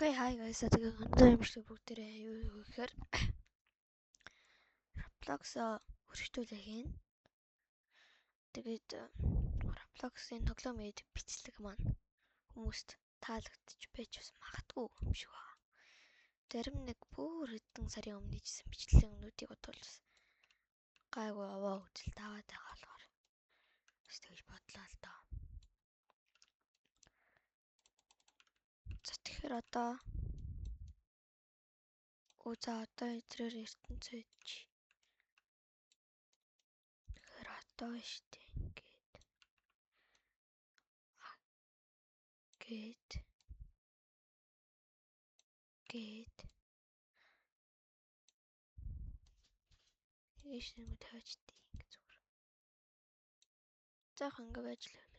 Okay, hi guys. Тэгээ өндөр юм шиг бүгдээрээ юу гэхээр Roblox өргөжтүүлээ хийн. Тэгээд Roblox-ын тоглоом хийдэг бичлэг маань хүмүүст таалагдчих байж бас магадгүй юм шиг байна. Зарим нэг бүр хэдэн сарын өмнө хийжсэн бичлэгнүүдийг бодвол бас гайгүй аваа үзэлт аваад байгаа болохоор бас тэгж бодлоо л доо. За тэгэхээр одоо за одоо эдрээр ертөнцид. Тэгэхээр одоо штэ ингээд гээд гээд ийш нэг тавьчихдээ ингээд зүгээр. За яг ингээд байж л байлаа.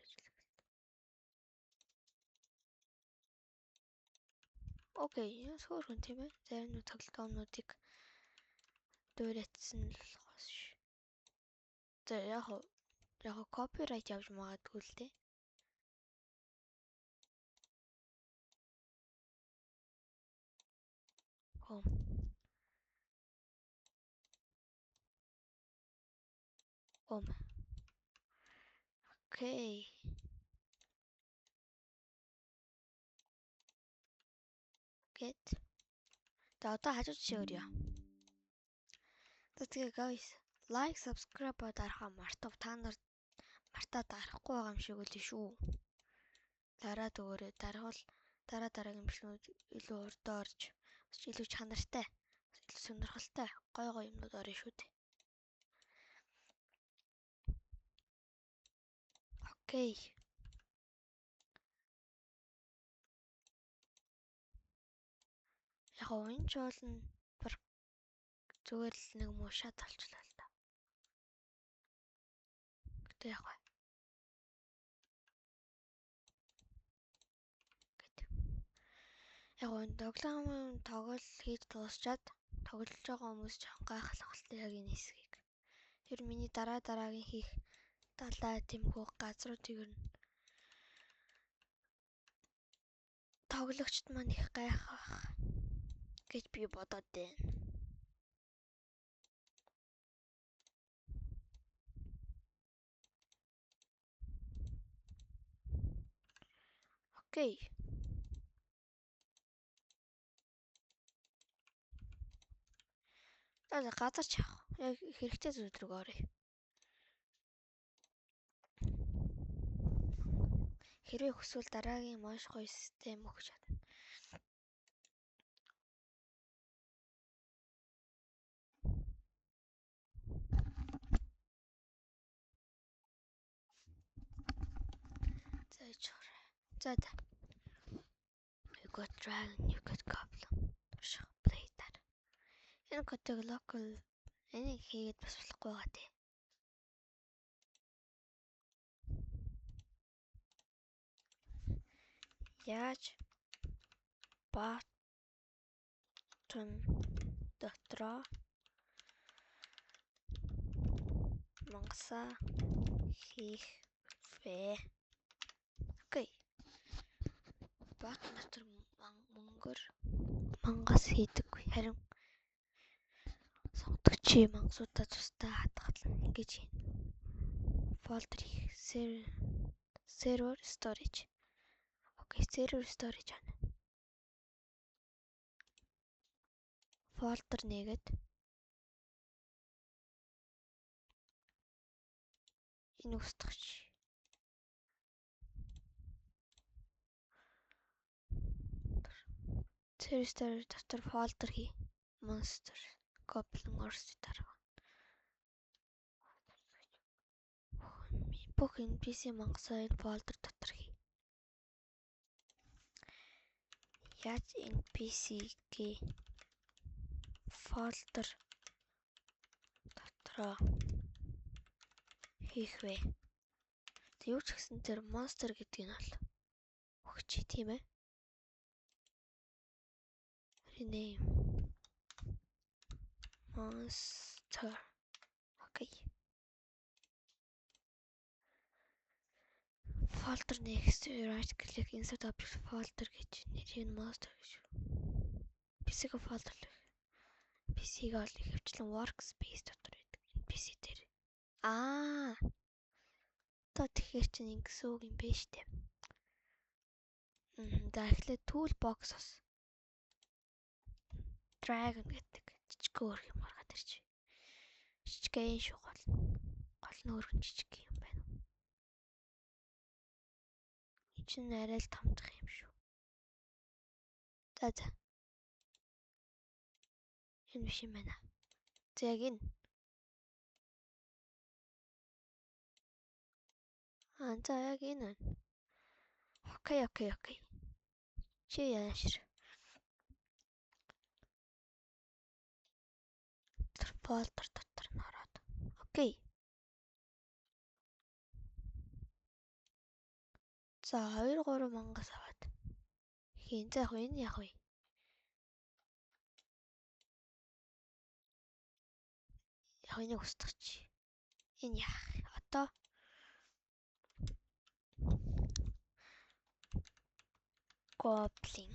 Окей, энэ хөөрхөн тийм ээ. Зарим нэг тоглоомнуудыг дуурайцсан л болохоос ш. За яг копирайт явж магадгүй л дээ. Home. Home. Окей. Гэт. За одоо хажуу жишээ өрье. За тэгээ guys, like, subscribe дарахаа мартав. Та нар мартаа дарахгүй байгаа юм шиг үл шүү. Дараад өгөөрэй. Дарвал дараа дараагийн бичлэгнүүд илүү урдаа орж бас илүү чанартай, илүү сонирхолтой, гоё гоё юмнууд орно шүү дээ. Окей. Яг энэ ч бол бүр зүгээр л нэг муушаад болчлаа л да. Гэтэ яг бай. Гэт. Яг энэ тоглоомын тоглол хийж дуусчаад тоглож байгаа хүмүүс жоохон гайхах л яг энэ хэсгийг. Тэр миний дараа дараагийн хийх далай тэмхүү газруудыг ер нь тоглогчд маань их гайхах гэж би бодоод байна. Окей. За газар ч явах. Яг хэрэгтэй зүйл рүү оръё. Хэрвээ хүсвэл дараагийн маш гоё систем өгч чадна. За ичхорой. За за. You got dragon, you got goblin. Турших play дээр. Энэ кодыг local энийг хийгээд бас болохгүй байгаа тий. Яаж button дотроо мангасаа хийх вэ? Окей. Button дотор мөнгөөр мангас хийдэггүй. Харин сонгогчийн мангасуудаа тусдаа хадгална ингэж хийнэ. Folder хийх server storage. Окей, server storage байна. Folder нээгээд энэ устгах. Server storage дотор folder хий. Monster Goblin Orsi дарга. Бүх NPC мангасаа энэ folder дотор хий. Яаж NPC-г folder дотроо хийх вэ? Тэг юу ч гэсэн тэр monster гэдгийг нь бол өгч тийм ээ. Rename monster. Окей. Folder next right click insert object folder гэж нэрийг нь monster гэж. PC-г folder л. PC-г бол ихэвчлэн workspace дотор байдаг. Энэ PC дээр. Аа. Одоо тэгэхээр чинь ингэсэн үг юм бэ штэ. За эхлээд toolbox-оос dragon гэдэг жижиг өөр юм гаргаад ирж. Жижигэн шүү гол. Гол нь өөрхөн жижиг юм байна. Энэ чинь арай л томдох юм шүү. За за. Энэ биш юм байна. За яг энэ. Аа за яг энэ байна. Окей, окей, окей. Чи яашир. Folder дотор нь ороод. Окей. За 2 3 мангас аваад. Хийн. За яг энэ яг вэ? Яг энийг устгах. Энэ яах? Одоо Goblin.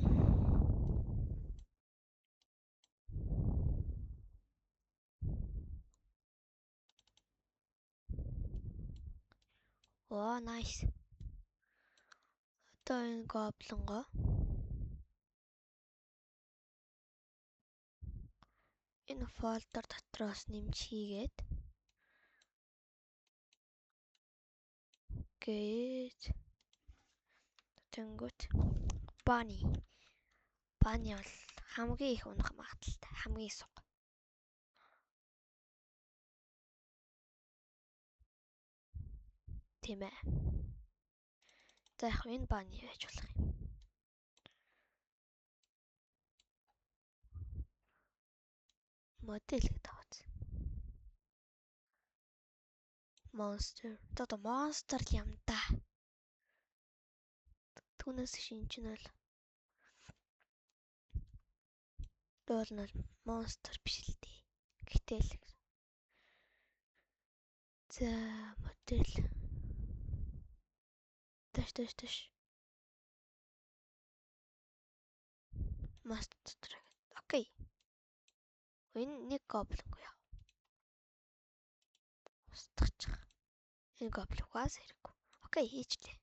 Оо, nice. Одоо энэ гоблингоо энэ folder дотроос нэмж хийгээд гээд тэнгүүт Bunny. Bunny бол хамгийн их унах магадлалтай, хамгийн суг. Тийм ээ. За яг энэ bunny байж болох юм. Модель гэдэг аваад. Monster. Одоо monster л юм да. Түүнээс шин чинь бол дуул нь monster биш л дээ. Гэтэл за модель даш даш даш monster дотор. Окей. Энэ нэг гоблингүй яа. Устгачих. Энэ гоблин угаас хэрэггүй. Окей, хийчлээ.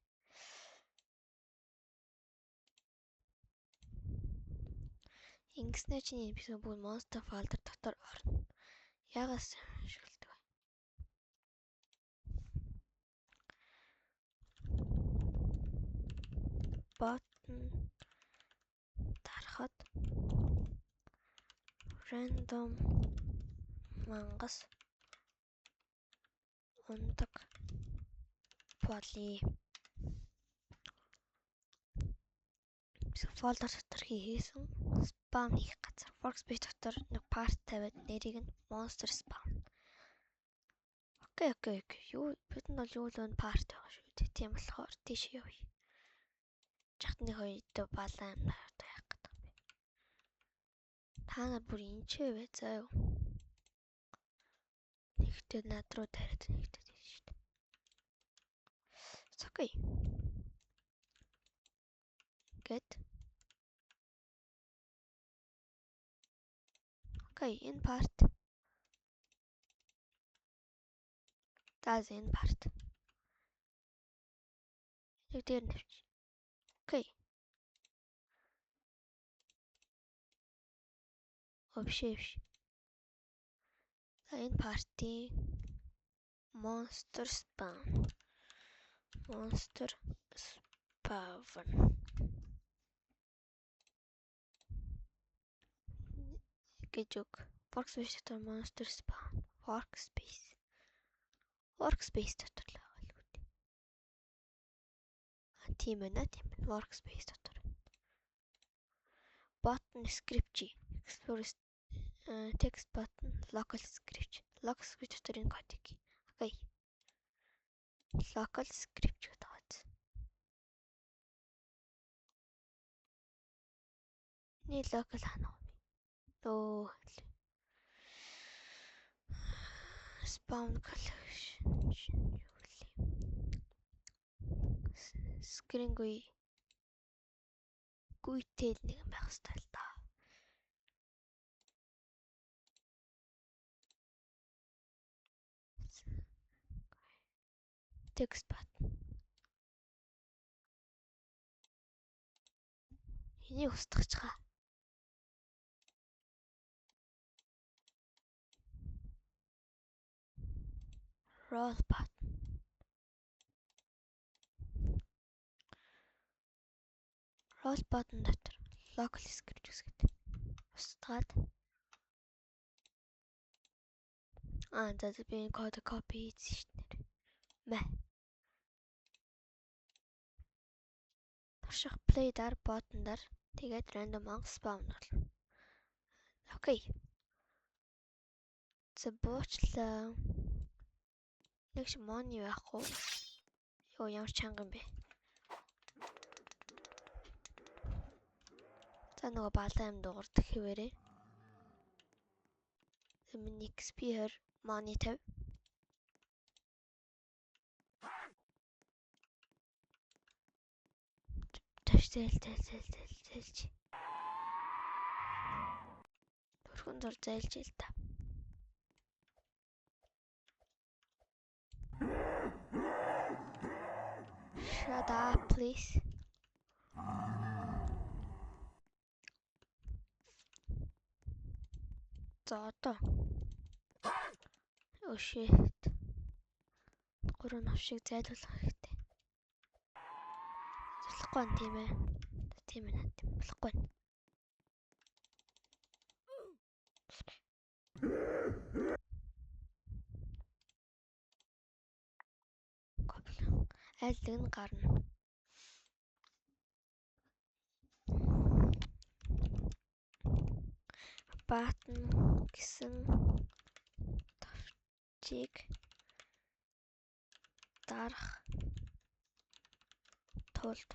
Ингэснээр чиний NPC бүгд monster folder дотор орно. Ягаас ашигладаг вэ? Button дарахад random мангас ундаг болъё. Folder дотор хийсэн spawn хийх газар workspace дотор нэг part тавиад нэрийг нь monster spawn. Окей, окей, окей. Юу бидэнд бол юу л өн part байгаа шүү дээ. Тийм болохоор тийш явъя. Жахтны хоёрдоо балаа юм одоо яах гэдэг юм бэ? Та нар бүр энэ ч вэ заа юу? Нэгтээ над руу тариад нэгтээ тийш шүү дээ. Окей. Гэт. Окей, энэ part. За энэ part. Нэг дээр нэвч. Окей. Обшээ биш. За энэ партийн monster spawn. Monster spawn. Гэж үг. Workspace дотор monster spawn. Workspace. Workspace дотор л байгаа л үү. А тийм байна, тийм байна. Workspace дотор. Button script. Explore text button local script. Local script дотор энэ кодыг. Окей. Local script гэдэг байгаа. Нэг local ханаа. Өө spawn collection юу лээ. Screen GUI GUI-тэй л нэг юм байх хэрэгтэй л доо. Text button. Энийг устгах. Roll button. Roll button дотор local script үсгээд устгаад за би энэ код copy хийсэн шүү дээ. Мэ. Турших play дар button дар тэгээд random мангас spawn болно. Окей. За буучлаа. Нэг ч money байхгүй. Йоо, ямар чанга юм бэ? За, нөгөө балан ам дуурдах хэвээрээ. Миний XP 20, money 50. Таш зээл зээл зээл зээл зээлж. Төрхөн зур зээлж ил та. Shut up, please. За, одоо. Oh shit. Гурван новшиг зайлуулах хэрэгтэй. Болохгүй байна тийм ээ. Тийм ээ, тийм болохгүй байна. Аль нэг нь гарна. Button гэсэн товчийг дарах тулд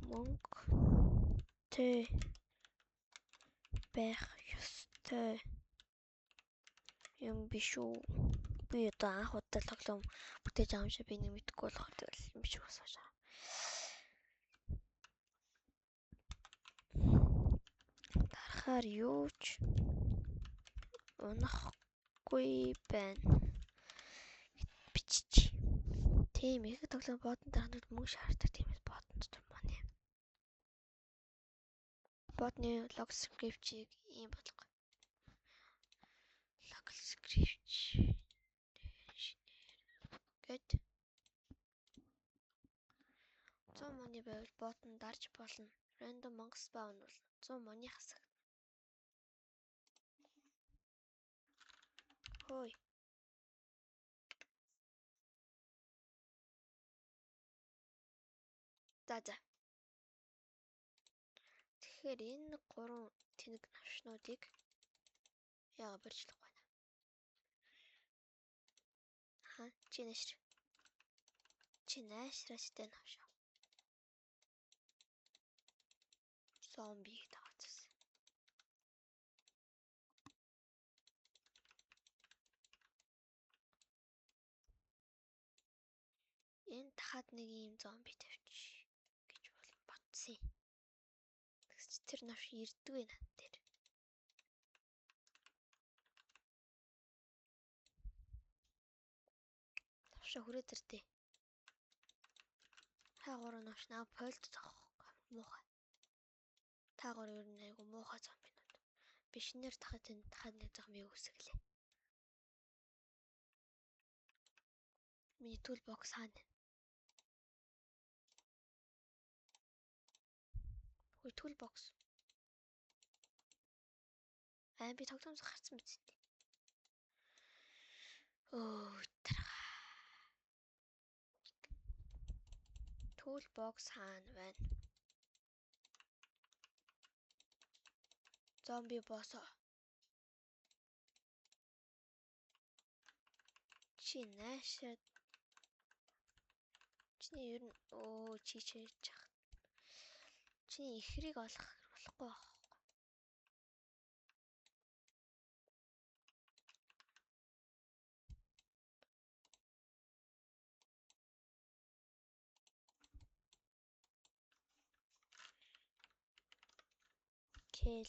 мөнгөтэй байх ёстой юм биш үү? Би одоо анх удаа тоглоом бүтээж байгаа юм шиг би нэг мэдэхгүй болохоор тэгэл юм шиг асууж байгаа. Дарахаар юу ч унахгүй байна. Бичиж. Тийм их тоглоом button дарахад мөнгө шаарддаг, тиймээс button дотор money. Button ы local script-ийг ийм бодлого. Local script гэд 100 money байвал button дарж болно. Random мангас spawn бол 100 money хасагдана. Хөөе. За. Тэгэхээр энэ гурван тэнэг навшнуудыг яага барьж байна. Ха, чи наашир. Чи наашраачтай навшаа. Зомби гэдэг. Энэ дахиад нэг ийм зомби тавьчих гэж бодсон. Тэгс чи тэр навш ирдгүй над дээр. Навшаа хүрээд ирдээ. Та гурван навш наа пойлд зогх муухай. Та гурав ер нь айгу муухай зомбинууд. Би шинээр дахиад энэ дахиад нэг зомби үүсгэлээ. Миний toolbox хаана? Хөөе, toolbox. Аа, би тоглоомс гарцсан биз дээ. Өө, тарга. Toolbox хаана байна? Зомби босоо. Чи наашаа. Чиний ер нь өө чи чиж яах. Чиний ихрийг олох болохгүй байх. Kill.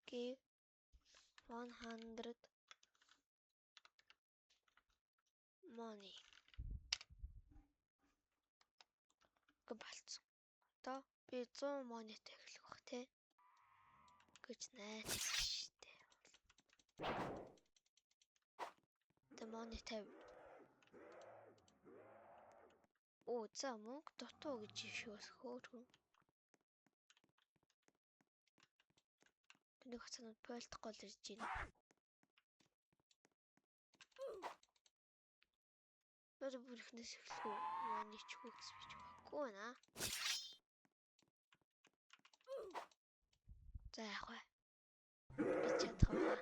Give 100 money. Гэ болцсон. Одоо би 100 money-тай эхлэх бах те гэж найдсан штэ. The money 50. Оо за мөнгө дутуу гэж шүүс хөөрхөн. Тэнийг хацаанууд пойлдох гол ирж байна. Надад бүр ихнээс эхлэх үү? Money ч үгүй гэж би ч үгүй байна. За яах вэ? Би чадах вэ?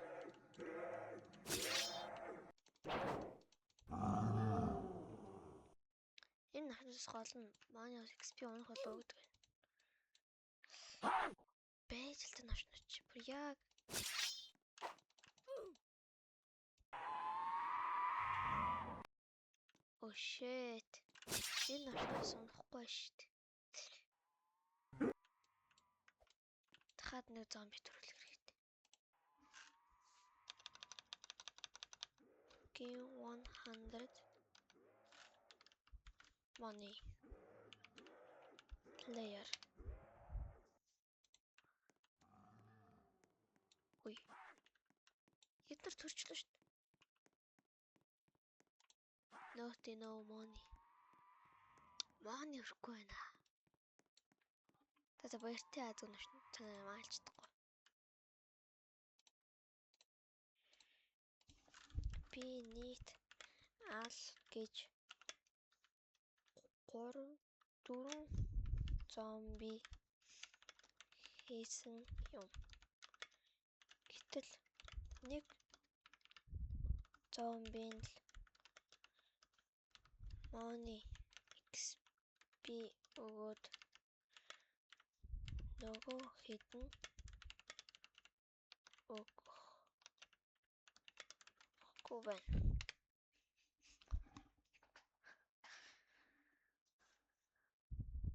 Энэ нахнаас гол нь money XP унах болов уу гэдэг байна. Байж л та навчнаач. Бүр яг Oh shit. Энэ навчнаас унахгүй шүү дээ. Дахиад нэг зомби төрүүлэх хэрэгтэй. Give 100 money. Player. Ой. Эдгээр төрчлөө шүү дээ. Not no money. Money өрөхгүй байна. За баяртай аз өнөш танаа маалж чадахгүй. Би нийт ал гэж 3 4 зомби хийсэн юм. Гэтэл нэг зомбийн л money XP өгөөд нөгөө хэд нь өгөхгүй байна.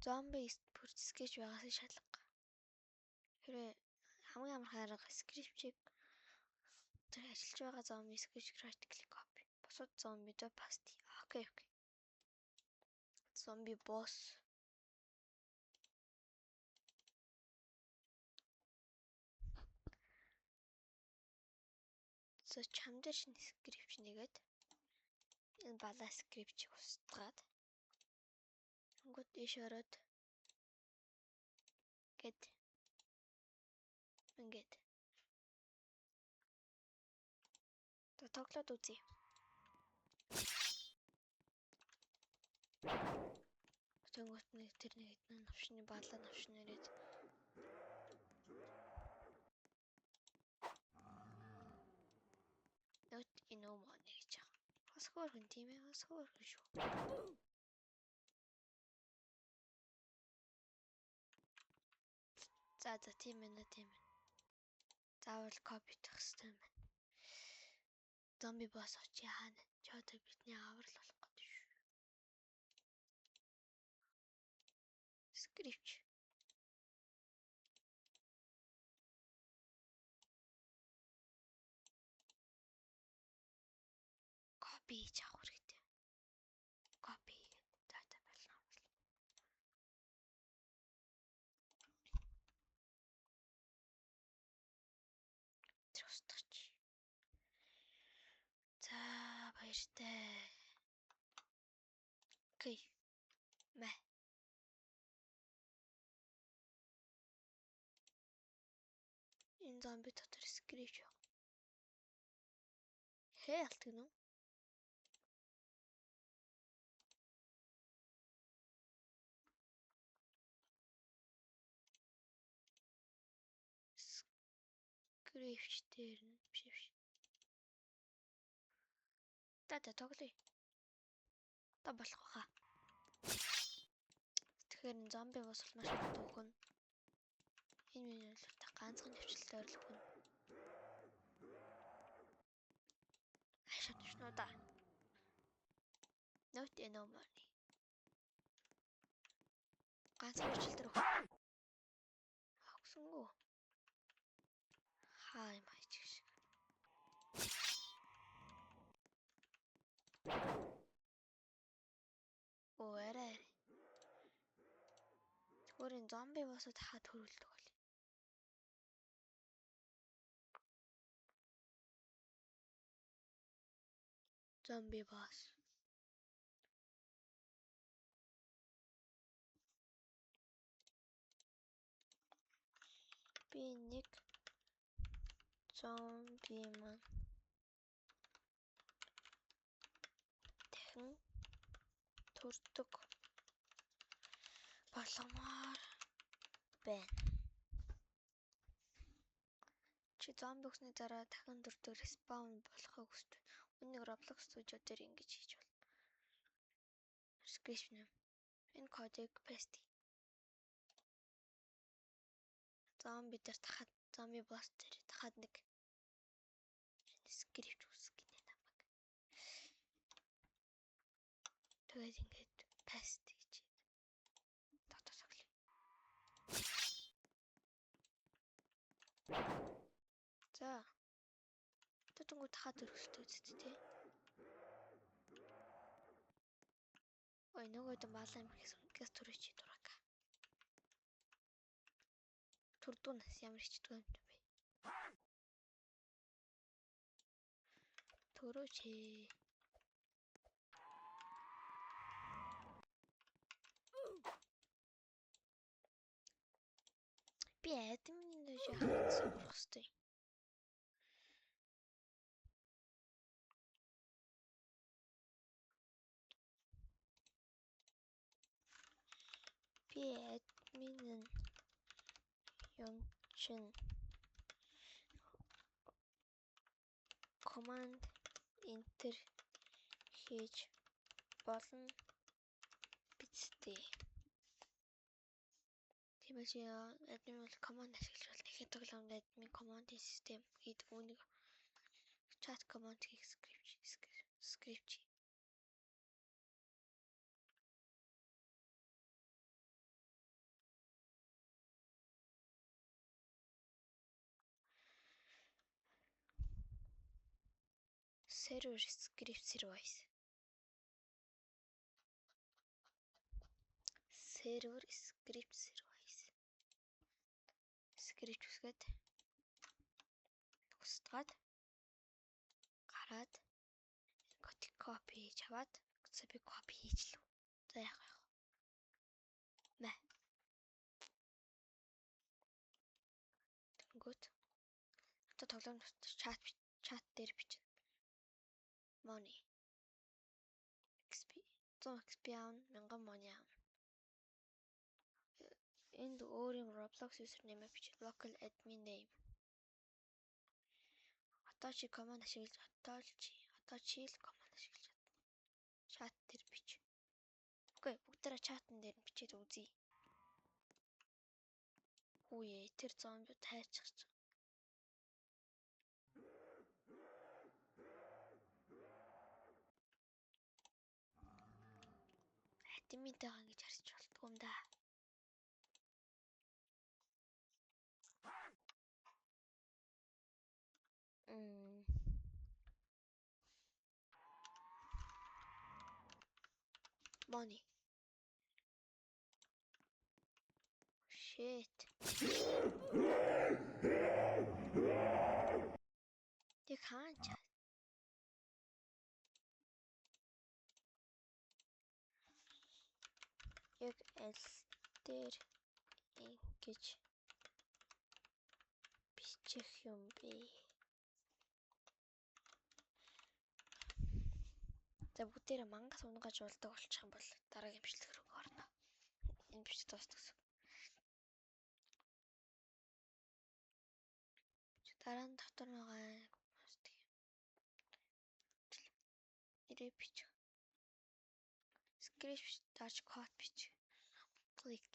Зомби бүр скетч байгаас шалга. Хэрвээ хамгийн амархан арга скриптийг тэр ажиллаж байгаа зомби скетч right click copy. Бусад зомбидоо paste. Окей, окей. Зомби босс. За чам дээр шинэ скрипт нэгээд энэ балаа скриптийг устгаад өнгөт ийш ороод гэд ингээд за тоглоод үзье. Тэнгүүт нэг тэр нэг хэдэн навшны балаа навшны ирээд Not in no money гэж байгаа. Бас хөөрхөн тийм ээ, бас хөөрхөн шүү. За за тийм байна тийм байна. Заавал копи хийх хэрэгтэй юм байна. Зомби босс очи хаана? Чи одоо бидний аврал болох гэдэг шүү. Скрипт. Копи хийж авах хэрэгтэй. Копи хийгээд за за болно. Тэр устгач. За баяртай. Окей. Мэ. Энэ зомби дотор скрипт яг. Хээ алт гэнэ үү? Скрипт дээр нь биш биш. За за тоглоё. Одоо болох байхаа. Тэгэхээр энэ зомби бос бол маш их өгнө. Энэ миний ойлголттой ганцхан төвчлөлт ойрлох өгнө. Ашаа төвчнүүдаа. Not no money. Ганц хоёр жил дээр өгсөнгөө. Хаа юм хайчих шиг. Оо арай. Зүгээр энэ зомби boss-ууд хаа төрүүлдэг бол. Zombie boss. Би нэг зомби маань дахин төрдөг болгомоор байна. Чи зомби өгсөний дараа дахин төрдөг respawn болохыг хүсэж байна. Үүнийг Roblox Studio дээр ингэж хийж болно. Script нэм. Энэ кодыг paste. Зомби дээр тахад zombie boss дээр тахад нэг скрипт үүсгэх гинэ намайг. Тэгээд ингээд paste хийж дотоо соглоо. За. Одоо тахад өргөлтөө үсттэй тий. Ой нөгөөд малаа юм хийсэн. Газ төрөөч дураг. Төрдөө нас ямар хичдэг юм бэ? Төрөөч. Би админ гэж яхад сурах хэрэгтэй. Би админ нь юм чин command enter хийж болно биз дээ. Тийм ээ чи админ бол command ашиглаж болно. Ихэнх тоглоомд админ command систем хийдэг. Үүнийг chat command хийх скрипт. Server script service. Server script service. Script үсгээд устгаад гараад copy хийж аваад би copy хийчлээ. За яах вэ? Мэ. Тэнгүүт одоо тоглоом чат дээр бичнэ. Money. XP 100 XP аавна, 1000 money аавна. Энд өөр юм Roblox username бичнэ. Local admin name. Одоо чи command ашиглаж одоо чи л command ашиглаж чадна. Чат дээр бич. Үгүй бүгдээрээ чатан дээр нь бичээд үзье. Хүүе тэр зомби тайчих. Админтэйгээ ингэж харьцаж болдгоо юм да. Money. Shit. Яг хаан чат. Яг аль дээр ингэж бичих юм бэ? За бүгдээрээ мангас унгаж болдог болчих юм бол дараагийн бичлэг рүү орно. Энэ бичлэг дуусна гэсэн. Дараа нь дотор байгаа нэрээ бичих. Скрипт дарж код бичих. Клик.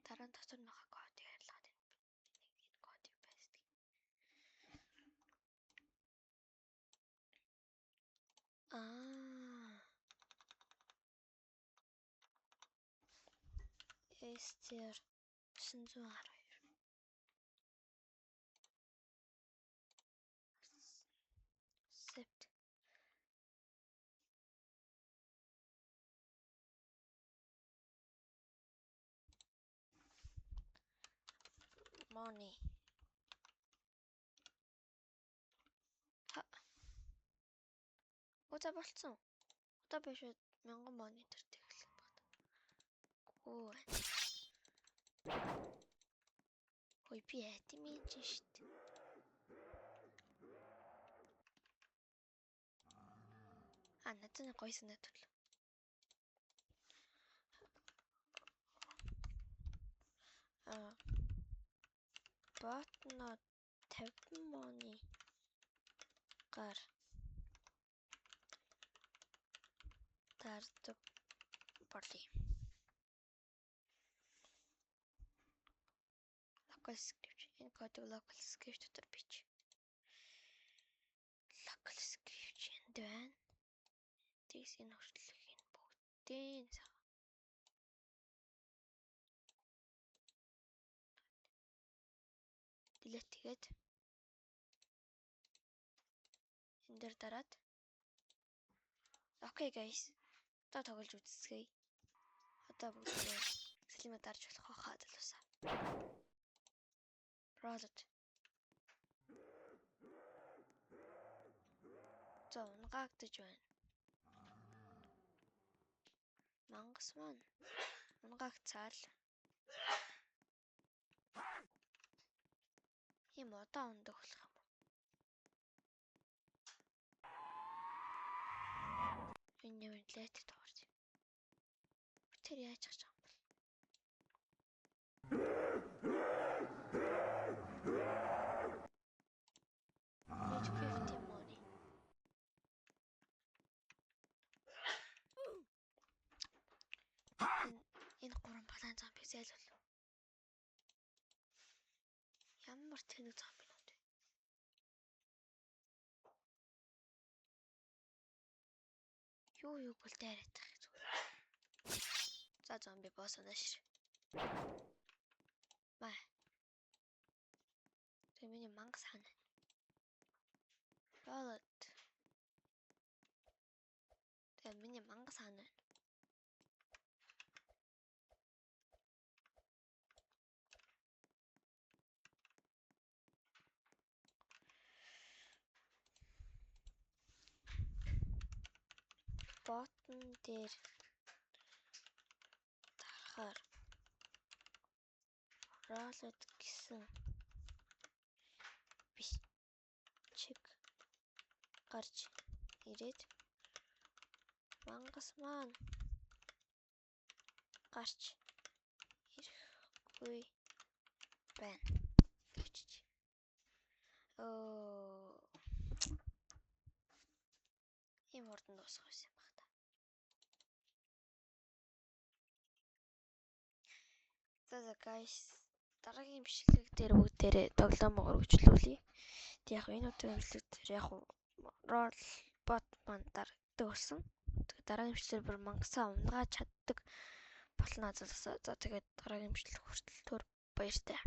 Дараа нь дотор байгаа кодыг арилгаад энэ кодыг paste. Аа. STR 912. Accept. Money. Одоо болцсон. Одоо би шууд 1000 монитор тэглэх баг. Гүү. Хөөе би админ ч шүү дээ. А надад нэг гоё санаа төрлөө. Ботно 50 монны гар дардаг болъё. Local script. Энэ кодыг local script дотор бич. Local script энд байна. Тэгс энэ хүртэл энэ бүгдийн цаг. Delete хийгээд энэ дээр дараад. Okay guys. Одоо тоглож үзцгээе. Одоо бүгдээ сэлмээ дарж болох хаа залуусаа. Rolled. За унгаагдаж байна. Мангас маань унгаагцаал. Ийм удаан ундаг болох юм уу? Энэ юм лет дуурч. Тэр яаж гэж юм бол? Need 50 money. Энэ гурван балан зомби зайлвал. Ямар тэнэг зомбинууд вэ? Юу юуг бол дайраад байх зүгээр. За зомби босс унаашир. Маа. Тэгээ миний мангас хаана? Ролот. Тэгээ миний мангас хаана байна? Ботн дээр дарахаар ролот гэсэн бичиг гарч ирээд мангас маань гарч ирэхгүй байна гэвчиж. Ийм хурдан дуусах байсан юм баг та. За guys, дараагийн бичлэг дээр бүгдээрээ тоглоомоо өргөжлүүлье. Тэг яг энэ удаагийн бичлэг дээр яг рол бот маань дарагддаг болсон. Тэгээ дараагийн бичлэгээр бүр мангасаа унгааж чаддаг болно залуусаа. За тэгээд дараагийн бичлэг хүртэл түр баяртай.